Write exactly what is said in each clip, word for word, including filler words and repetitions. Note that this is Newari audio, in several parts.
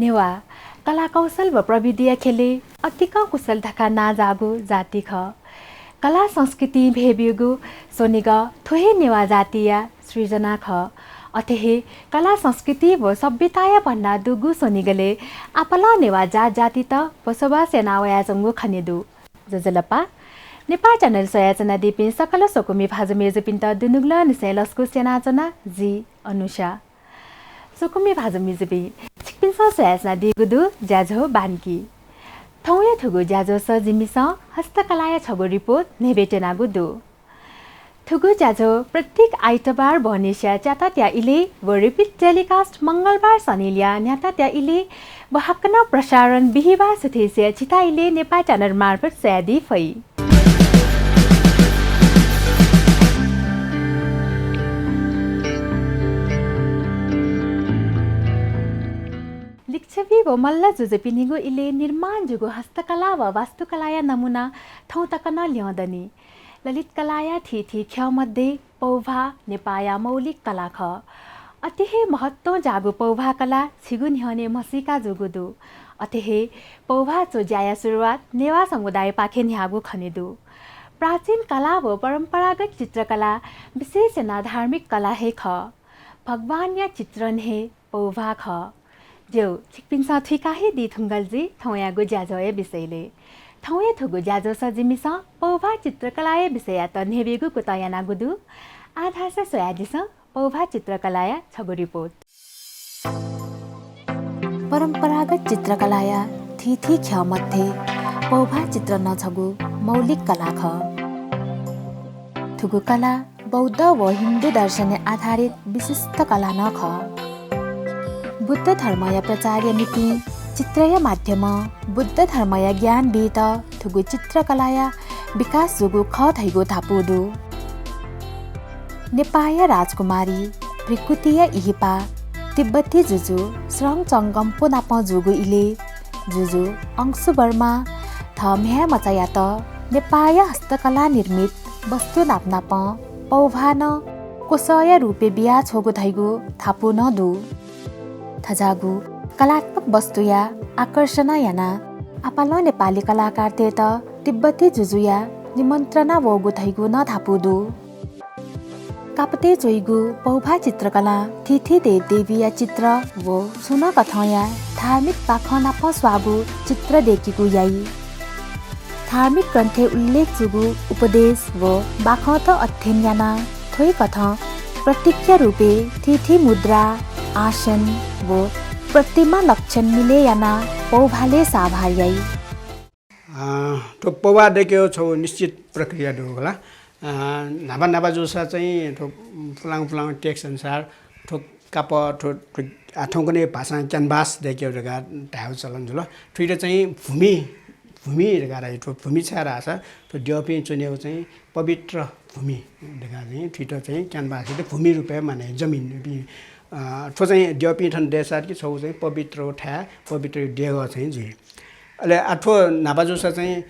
नेवाः कला कौशल व प्रविधिया ख्यलय् अतिकं कुशल धकाः नांजाःगु जाति खः। कला संस्कृतिं भय् ब्यूगु स्वनिगः थ्व हे नेवाः जातिया सृजना खः। अथे हे कला संस्कृति व सभ्यताया भन्दा दुगु स्वनिगलय् आपालं नेवाः जात जातित बसोबास याना वयाच्वंगु खने दु। ज्वजलपा। नेपाः च्यानल स्वयाच्वनादीपिं सकल स्वकुमि भाजु मेजुपिन्त दुनुगलंनिसें लसकुस यानाच्वना, जि अनुषा। स्वकुमि भाजु मेजुपिं, छिकपिन्सं स्वयाच्वनादीगु दु ज्याझ्वः बान्की। थौंया थुगु ज्याझ्वःस जिमिसं हस्तकलाया छगू रिपोर्ट न्ह्यब्वयेत्यनागु दु। थुगु ज्याझ्वः प्रत्येक आइतबार बहनिसिया च्यातात्या इलय् व repeat telecast मंगलबार सनिलिया न्ह्यातात्या इलय् व हाकनं प्रसारण बिहिबार सुथय्सिया झिता इलय् नेपाः च्यानल मार्फत स्वयादी फइ। लिच्छवि व मल्ल जुजुपिनिगु इलय् निर्माण जूगु हस्तकला व वास्तुकलाया नमुना थौं तक नं ल्यं दनि। ललित कलाया थीथी ख्यः मध्ये पौभा नेपाःया मौलिक कला खः। अथे हे महत्वं जाःगु पौभा कला झीगु न्ह्यःने म्हसीका जूगु दु। अथे हे पौभा च्वज्याया सुरुवात नेवाः समुदायपाखें न्ह्याःगु खने दु। प्राचीन कला व परम्परागत चित्रकला विशेष यानाः धार्मिक कला हे खः। भगवानया चित्रण हे पौभा खः। ज्यू, छिकपिन्सं थुइका हे दी धुंकल जुइ थौंयागु ज्याझ्वःया विषयलय्। थौंया थुगु ज्याझ्वःस जिमिसं पौभा चित्रकलाया विषययात न्ह्यब्वयेगु कुतः यानागु दु। आः धाःसा स्वयादिसँ पौभा चित्रकलाया छगू रिपोर्ट। परम्परागत चित्रकलाया थीथी ख्यः मध्ये पौभा चित्र नं छगू मौलिक कला खः। थुगु कला बौद्ध व हिन्दू दर्शनय् आधारित विशिष्ट कला नं खः। बुद्ध धर्मया प्रचारया निंतिं चित्रया माध्यमं बुद्ध धर्मया ज्ञान बीत थुगु चित्रकलाया विकास जूगु खः धइगु धापू दु। नेपाःया राजकुमारी भृकुटिया इहिपा तिब्बती जुजु श्रवण चंगम्पो नाप जूगु इलय् जुजु अंशुवर्मा थः म्ह्याय् मचायात नेपाःया हस्तकला निर्मित वस्तु नापनापं पौभानं क्वसःया रूपय् बियाछ्वःगु धइगु धापू नं दु। थज्याःगु कलात्मक वस्तुया आकर्षण यानाः आपालं नेपाली कलाकारतय्त तिब्बती जुजुया निमन्त्रणा वःगु धइगु नं धापू दु। कापतय् च्वइगु पौभा चित्रकलां थीथी देवदेवीया चित्र व सुनं कथंया धार्मिक बाखं नाप स्वाःगु चित्र दय्केगु याइ। धार्मिक ग्रन्थय् उल्लेख जूगु उपदेश व बाखंत अध्ययन यानाः थ्व हे कथं प्रतीकया रूपय् थीथी मुद्रा, आसन व प्रतिमा लक्षण मिलय् यानाः पौभालय् साभार याइ। अ, थ्व पौभा दय्केगु छगू निश्चित प्रक्रिया दु खला। अ, न्हापा न्हापा जूसा चाहिँ थ्व पुलां पुलां text अनुसार थ्व कापः, थ्व, थ्व, आ, थौंकन्हय् भाषां canvas दय्केगु धकाः धायेगु चलन जुल। थुइत चाहिँ भूमि, भूमि धकाः धाइ। थ्व भूमि छाय् धाःसा थ्व द्यःपिं च्वनेगु चाहिँ पवित्र भूमि धकाः चाहिँ थुइत चाहिँ canvas, थुइत भूमि रूपय् माने, जमिन, अ, थ्व चाहिँ द्यःपिं थन दय्सात कि छगू चाहिँ पवित्र थाय्, पवित्र देगः चाहिँ जुइ। अले आ थ्व न्हापा जूसा चाहिँ, अ,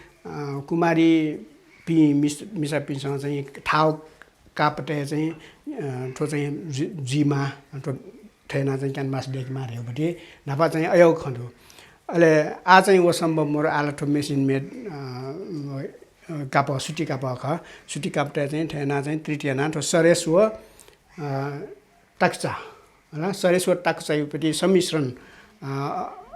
कुमारीपिं मिस-, मिसापिन्सं चाहिँ थाव कापतय् चाहिँ, अ, थ्व चाहिँ जु-, जुइमाः, थ्व थथे यानाः चाहिँ canvas दय्केमाः धयागु पति न्हापा चाहिँ अय्गु खँ दु। अले आः चाहिँ व सम्भव मरु, आः ला थ्व machine made, अ, व, अ, कापः, सुती कापः खः। सुती कापतय् चाहिँ थथे यानाः चाहिँ treat यानाः थ्व सरेस व, अ, ताकुचा, हला, सरेस व ताकुचाया पति सम्मिश्रण, अ,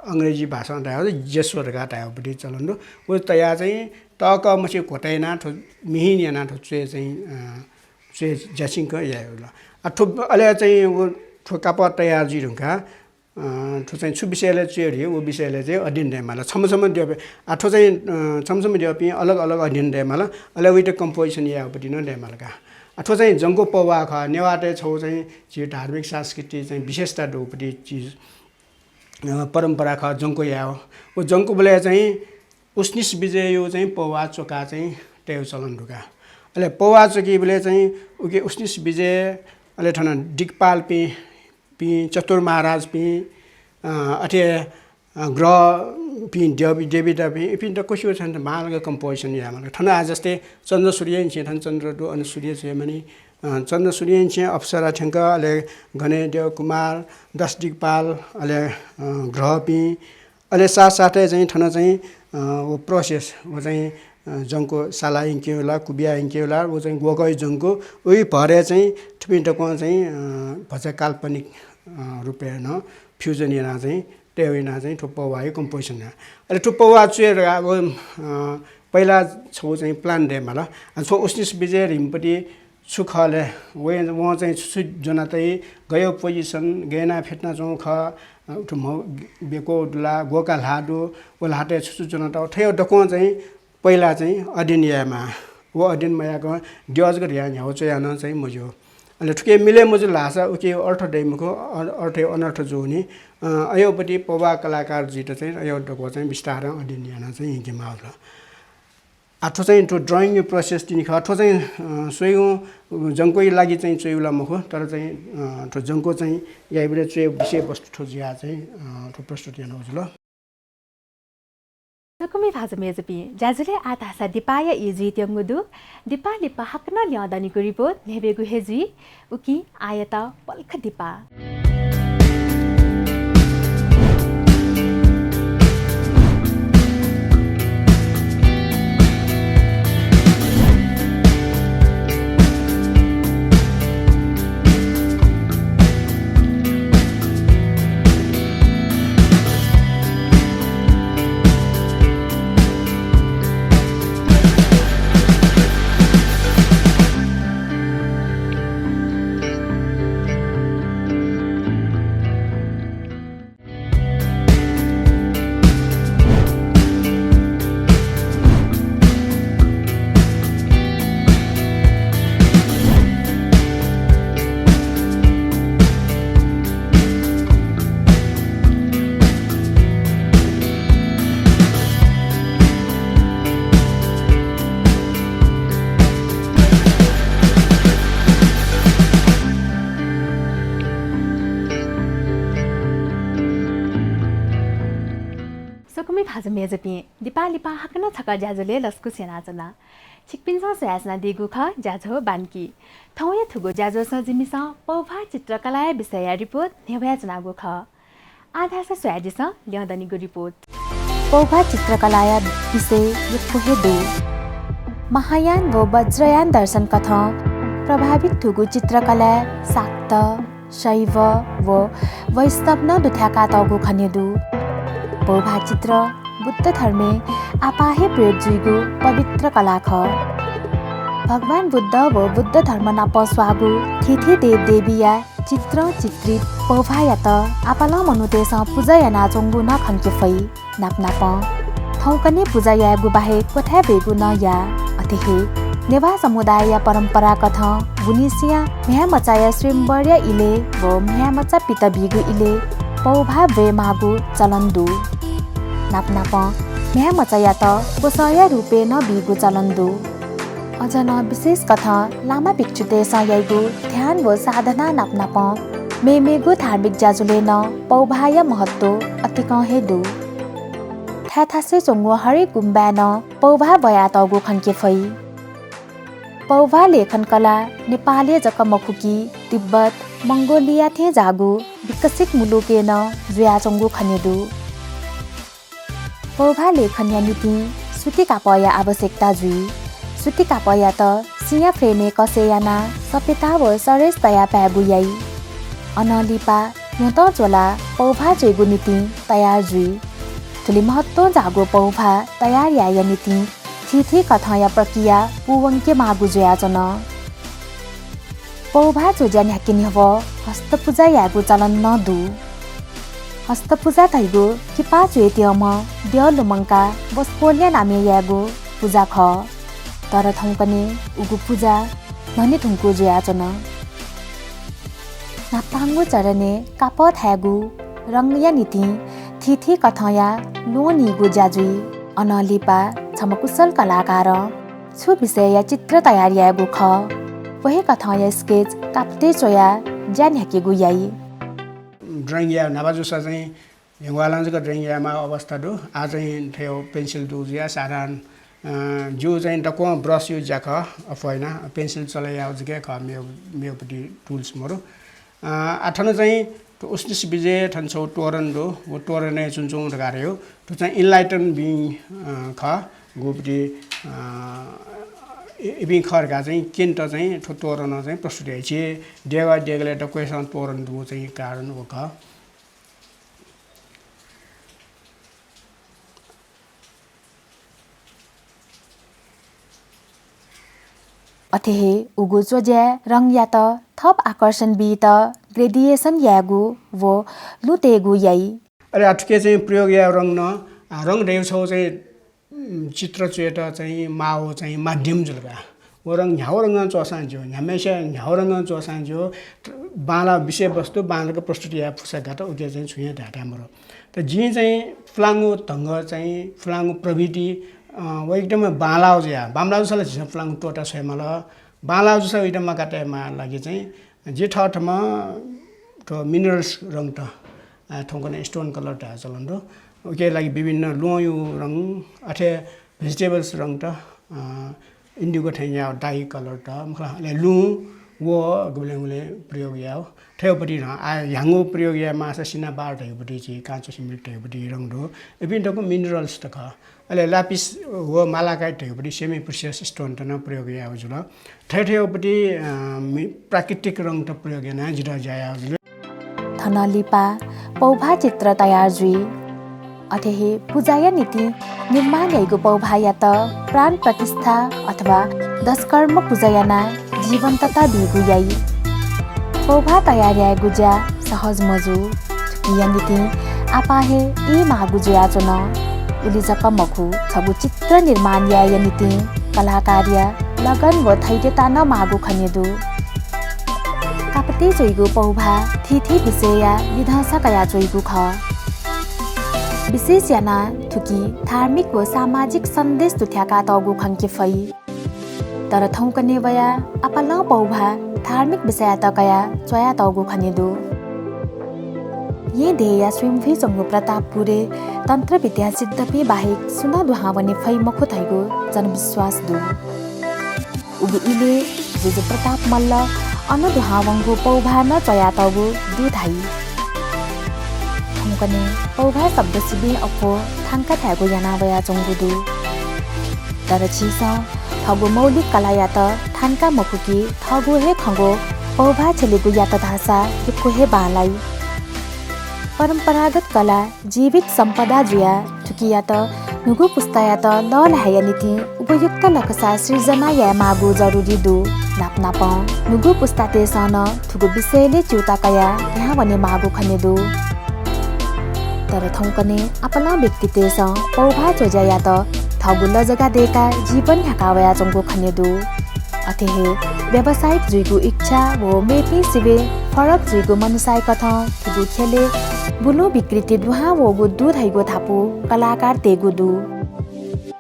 अंग्रेजी भाषां धायेगु जेसो धकाः धायेगु पति चलन दु। व तयाः चाहिँ तःकः मछि घोटा यानाः थ्व मिहिन यानाः थ्व च्वय् चाहिँ, अ, च्वय् ज्यासिंक यायेगु ला। आ, थ्व, अले चाहिँ व थ्व कापः तयार जुइ धुंकाः, अ, थ्व चाहिँ छु विषयलय् च्वय् धइ, व विषयलय् चाहिँ अध्ययन दयेमाल। छम्ह छम्ह द्यःपिं, आ, थ्व चाहिँ, अ, छम्ह छम्ह द्यःपिं अलग अलग अध्ययन दयेमाल। अले वइत composition यायेगु पति नं दयेमाल का। आ, थ्व चाहिँ जंक्व पौभा खः। नेवाःतय् छगू चाहिँ झी धार्मिक सांस्कृतिक चाहिँ विशेषता दुगु पति चिज, अ, परम्परा खः जंक्व यायेगु। व जंक्वबलय् चाहिँ उष्णीष विजयया चाहिँ पौभा च्वकाः चाहिँ तयेगु चलन दु का। अले पौभा च्वकीबलय् चाहिँ उकी उष्णीष विजय, अले थन दिक्पालपिं, पिं चतुर महाराजपिं, अ, अथे, अ, ग्रहपिं, देवी, देवीदापिं, इपिं दक्वसिबय् छन्त मालक composition यायेमाल। थन आः जस्तै चन्द्र सूर्य निसें थन चन्द्र दु, अन सूर्य जुइ मानि, अ, चन्द्र सूर्यंछेँ अप्सरा थ्यंक, अले गणेद्यः कुमार, दशदिक्पाल, अले, अ, ग्रहपिं, अले साथसाथै चाहिँ थन चाहिँ, अ, व process, व चाहिँ, अ, जंक्व साला यंकेगु ला, कुबिया यंकेगु ला, व चाहिँ ग्वःगः जंक्व, उइ भरय् चाहिँ थुपिं दक्वं चाहिँ, अ, भचा काल्पनिक, अ, रूपय् नं fusion यानाः चाहिँ तयाः यानाः चाहिँ थ्व पौभाया composition याः। अले थ्व पौभा च्वये धकाः व, अ, पहिला छगू चाहिँ plan दयेमाल। अ, छगू उन्नीस बजे रिम्पति छु खः ले, वं चाहिँ छु छु ज्वना तइ, गय् position, गय् यानाः फ्यतुना च्वंगु खः, अ, थ्व म्ह बेक्वः दु ला, ग्वःका ल्हाः दु, व ल्हातय् छु छु ज्वना तः, थ्व दक्वं चाहिँ पहिला चाहिँ अध्ययन यायेमाः। व अध्ययन मयाकं द्यः जक धयाः न्ह्याः च्वयाः नं चाहिँ मज्यू। अले थुके मिले मजुल धाःसा उके अर्थ दइ मखु, अ-, अर्थ अनर्थ जूनि। अ, अय्‌पति पौभा कलाकार जुइत चाहिँ अय् दक्वं चाहिँ बिस्तारं अध्ययन यानाः चाहिँ यंकेमाः जुल। आ, थ्व चाहिँ थ्व drawing process तिनि खः। थ्व चाहिँ, अ, स्वयेगु जंक्वया लागि चाहिँ च्वयेगु ला मखु, तर चाहिँ, अ, थ्व जंक्व चाहिँ याइबलय् च्वये विषयवस्तु थ्व जुयाः चाहिँ, अ, थ्व प्रस्तुत यानागु जुल। सकसित भाजु मय्‌जुपिं, ज्याझ्वलय् आः धाःसा दिपाया ई जुइत्यंगु दु। दिपा लिपा हाकनं ल्यं दनिगु रिपोर्ट न्ह्यब्वयेगु हे जुइ। उकिं आःयात पलख दिपा। सकसित भाजु मय्‌जुपिं, दिपा लिपा हाकनं छकः ज्याझ्वलय् लसकुस यानाच्वना। छिकपिन्सं स्वयाच्वनादीगु खः ज्याझ्वः बान्की। थौंया थुगु ज्याझ्वलय् जिमिसं पौभा चित्रकलाया विषयया रिपोर्ट न्ह्यब्वयाच्वनागु खः। आः धाःसा स्वयादिसँ ल्यं दनिगु रिपोर्ट। पौभा चित्रकलाया विषय यक्व हे दु। महायान व वज्रयान दर्शन कथं प्रभावित थुगु चित्रकलाय् शाक्त, शैव व वैष्णव नं दुथ्याकातःगु खने दु। पौभा चित्र बुद्ध धर्मय् आपाः हे प्रयोग जुइगु पवित्र कला खः। भगवान बुद्ध व बुद्ध धर्म नाप स्वाःगु थीथी देवदेवीया चित्रं चित्रित पौभायात आपालं मनूतय्‌सं पुजा यानाच्वंगु नं खंके फइ। नापनापं थौंकन्हय् पुजा यायेगु बाहेक क्वथाय् ब्वयेगु नं याः। अथे हे नेवाः समुदायया परम्परा कथं गुनिसिया म्ह्याय्‌मचाया स्वयम्वरया इलय् व म्ह्याय्‌मचा पित बीगु इलय् पौभा ब्वयेमाःगु चलन दु। नापनापं म्ह्याय्‌मचायात ग्वसःया रूपय् नं बीगु चलन दु। अझ नं विशेष कथं लामा भिक्षुतय्‌सं याइगु ध्यान व साधना नापनापं मेमेगु धार्मिक ज्याझ्वलय् नं पौभाया महत्व अतिकं हे दु। थाय् थासय् च्वंगु हरेक गुम्बाय् नं पौभा ब्वयातःगु खंके फइ। पौभा लेखन कला नेपालय् जक मखु कि तिब्बत, मंगोलिया थें जाःगु विकसित मुलुकय् नं जुयाच्वंगु खने दु। पौभा लेखनया निंतिं सुति कापःया आवश्यकता जुइ। सुति कापःयात सिँया frame-य् कसे यानाः सपेता व सरेस तयाः पायेगु याइ। अनं लिपा ल्वहँतं ज्वलाः पौभा च्वयेगु निंतिं तयार जुइ। थुलि महत्वं जाःगु पौभा तयार यायेया निंतिं थीथी कथंया प्रक्रिया पूवंकेमाःगु जुयाच्वन। पौभा च्वज्या न्ह्याके न्ह्यवः हस्तपुजा यायेगु चलन नं दु। हस्तपुजा धइगु किपा च्वयेत्यंम्ह द्यः लुमंकाः वसपोलया नामय् यायेगु पुजा खः। तर थौंकन्हय् उगु पुजा न्हने धुंकूगु जुयाच्वन। न्हापांगु चरणय् कापः थायेगु रंगया निंतिं थीथी कथंया ल्वहं नीगु ज्या जुइ। अनं लिपा छम्ह कुशल कलाकारं छु विषयया चित्र तयार यायेगु खः, व हे कथंया sketch कापतय् च्वयाः ज्या न्ह्याकेगु याइ। Drawing याये न्हापा जूसा चाहिँ ह्यंग्वालं जक drawing यायेमाःगु अवस्था दु। आः चाहिँ थ्व pencil दु जुयाः साधारण अ, जिगु चाहिँ दक्वं brush-या ज्या खः, अप्वः याना, pencil चले याःगु जक खः, मेगु, मेगुपट्टि tools मरु। अ, आः थन चाहिँ थ्व उष्णीष विजय थन छगू तोरण दु, व तोरणय् च्वंच्वं धकाः धयागु। थ्व चाहिँ enlightened being, अ, खः, गुपट्टि, अ, इ-, इपिं खः धकाः चाहिँ क्यनेत चाहिँ थ्व तोरण चाहिँ प्रस्तुत याइ। झी देगः देगलय् दक्वसिनं तोरण दुगु चाहिँ कारण व खः। अथे हे उगु च्वज्याय् रंगयात थप आकर्षण बीत gradation यायेगु व लुँ तयेगु याइ। अले आः थुके चाहिँ प्रयोग यायेगु रंग नं, आ, रंग धयागु छगू चाहिँ, उम्, चित्र च्वयेत चाहिँ माःगु चाहिँ माध्यम जुल का। व रंग न्ह्यागु रंगं च्वःसां ज्यू, न्ह्याम्हस्यां न्ह्यागु रंगं च्वःसां ज्यू, बांलाःगु विषयवस्तु बांलाक प्रस्तुत याये फुसा गात, उके चाहिँ छुं हे धायेथाय् मरु। त जिं चाहिँ पुलांगु ढंग चाहिँ, पुलांगु प्रविधि, अ, व एकदमै बांलाःगु जुया। बांमलाःगु जुसा ला झीसं पुलांगु त्वःता स्वयेमाल। बांलाःगु जुसा एकदम मकातयेमाः लागि चाहिँ जि थःथम्हं थ्व minerals रंगत, अ, थौंकन्हय् stone colour धाये चलन दु। उके लागि विभिन्न ल्वहंया रंग, अथे vegetables रंगत, अ, indigo थें याःगु dye colour त, मखु ला, अले लुँ व गुबलें गुबलें प्रयोग यायेगु। थ्वयागुपट्टि नं, आः ह्याउँगु प्रयोग यायेमाःसा cinnabar धयागुपट्टि झी काँचो सिमेन्ट धयागुपट्टि रंग दु। इपिं दक्व minerals त खः। अले lapis व malachite धयागुपट्टि semi precious stone त नं प्रयोग यायेगु जुल। थथे थथे याःगुपट्टि, अ, मि-, प्राकृतिक रंगत प्रयोग यानाः जितः ज्या यायेगु जुल। थन लिपा पौभा चित्र तयार जुइ। अथे हे पुजाया निंतिं निर्माण याइगु पौभायात प्राण प्रतिष्ठा अथवा दशकर्म पुजा यानाः जीवन्तता बीगु याइ। पौभा तयार यायेगु ज्या सहज मजू। थुकिया निंतिं आपाः हे ई माःगु जुयाच्वन। उलि जक मखु, छगू चित्र निर्माण यायेया निंतिं कलाकारया लगन व धैर्यता नं माःगु खने दु। कापतय् च्वइगु पौभा थीथी विषयया लिधंसा कयाच्वइगु खः। विशेष यानाः थुकी धार्मिक व सामाजिक सन्देश दुथ्याकातःगु खंके फइ। तर थौंकन्हय् वयाः आपालं पौभा धार्मिक विषययात कयाः च्वयातःगु खने दु। येँ देय्‌या स्वयम्भुइ च्वंगु प्रतापपुरय् तन्त्र विद्या सिद्धपिं बाहेक सुं नं दुहां वने फइ मखु धइगु जनविश्वास दु। उगु इलय् जुजु प्रताप मल्ल अन दुहां वंगु पौभा नं च्वयातःगु दु धाइ। थौंकन्हय् पौभा शब्द सिबें अप्वः थांका थायेगु याना वयाच्वंगु दु। तर झीसं थःगु मौलिक कलायात थांका मफुकी थःगु हे खंगु पौभा छ्यलेगु यात धाःसा यक्व हे बांलाइ। परम्परागत कला जीवित सम्पदा जुयाः थुकियात न्हूगु पुस्तायात लःल्हायेया निंतिं उपयुक्त लकसा सिर्जना यायेमाःगु जरुरी दु। नापनापं न्हूगु पुस्तातय्‌सं नं थुगु विषयलय् च्यूताः कयाः न्ह्याः वनेमाःगु खने दु। तर थौंकन्हय् आपालं व्यक्तितय्‌सं पौभा च्वज्यायात थःगु लजगाः दय्‌काः जीवन न्ह्याका वयाच्वंगु खने दु। अथे हे व्यावसायिक जुइगु इच्छा व मेपिं सिबें फरक जुइगु मनसाय्‌कथं थुगु ख्यलय् बुलुं विकृति दुहां वःगु दु धइगु धापू कलाकारतय्‌गु दु।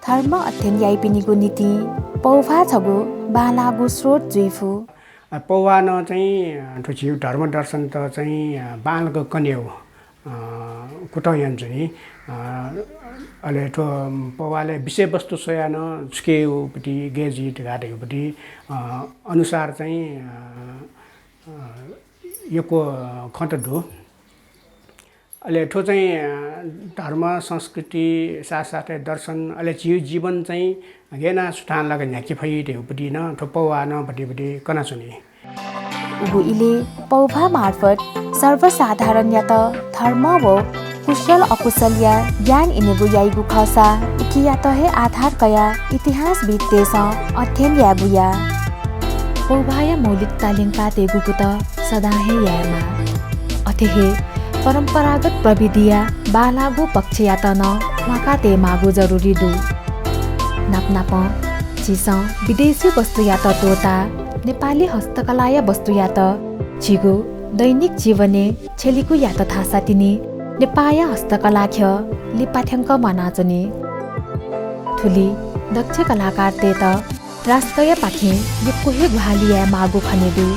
धर्म अध्ययन याइपिनिगु निंतिं पौभा छगू बांलाःगु स्रोत जुइ फु। अ, पौभां चाहिँ, अ, थ्व झीगु धर्म दर्शनत चाहिँ, अ, बांलाक कनेगु, अ, कुतः यानाच्वनी। अ, अले थ्व पौभालय् विषयवस्तु स्वयाः नं छुकियागुपट्टि गय् जुइ धकाः धइगुपट्टि, अ, अनुसार चाहिँ, अ, अ, यक्व खँत दु। अले थ्व चाहिँ, अ, धर्म, संस्कृति, साथसाथै दर्शन, अले झीगु जीवन चाहिँ गय् यानाः सुथां लाक न्ह्याके फइ धइगुपट्टि नं थ्व पौभां नं भतिभति कनाच्वनी। उगु इलय् पौभा मार्फत सर्वसाधारणयात धर्म व कुशल अकुशलया ज्ञान इनेगु याइगु खःसा उकियात हे आधार कयाः इतिहासविद्तय्‌सं अध्ययन यायेगु याः। पौभाया मौलिकता ल्यंकातयेगु कुतः सदां हे यायेमाः। अथे हे परम्परागत प्रविधिया बांलाःगु पक्षयात नं म्वाकातयेमाःगु जरुरी दु। नापनापं झीसं विदेशी वस्तुयात त्वःताः नेपाली हस्तकलाया वस्तुयात झीगु दैनिक जीवनय् छ्यलेगु यात धाःसा तिनि नेपाःया हस्तकला ख्यः लिपा थ्यंक म्वानाच्वनी। थुलि दक्ष कलाकारतय्‌त राष्ट्रयापाखें यक्व हे ग्वाहालि यायेमाःगु खने दु।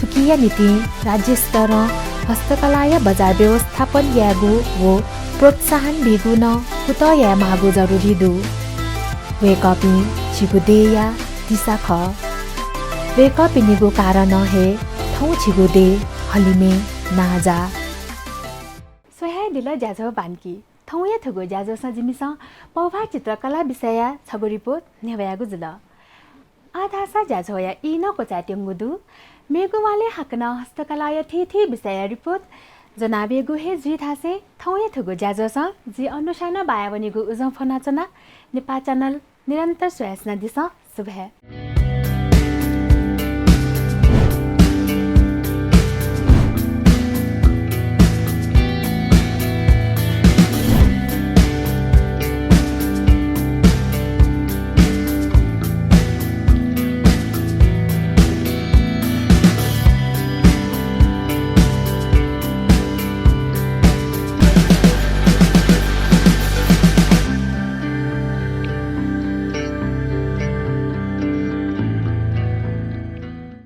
थुकिया निंतिं राज्य स्तरं हस्तकलाया बजार व्यवस्थापन यायेगु व प्रोत्साहन बीगु नं कुतः यायेमाःगु जरुरी दु। वय्‌कःपिं झीगु देय्‌या दिसा खः। वय्‌कःपिनिगु कारणं हे थौं झीगु देय् हलिमय् नांजाः। स्वयादिल ज्याझ्वः बान्की। थौंया थुगु ज्याझ्वःसं जिमिसं पौभाः चित्रकला विषयया छगू रिपोर्ट न्ह्यब्वयागु जुल। आः धाःसा ज्याझ्वःया ई नं क्वचायेत्यंगु दु। मेगु वालय् हाकनं हस्तकलाया थीथी विषयया रिपोर्ट ज्वनाबियागु हे जुइ धासें थौंया थुगु ज्याझ्वःसं जि अनुषां नं बायावनीगु उजं फ्वनाच्वना। नेपाः च्यानल निरन्तर स्वयाच्वनादिसँ। सुभाय्।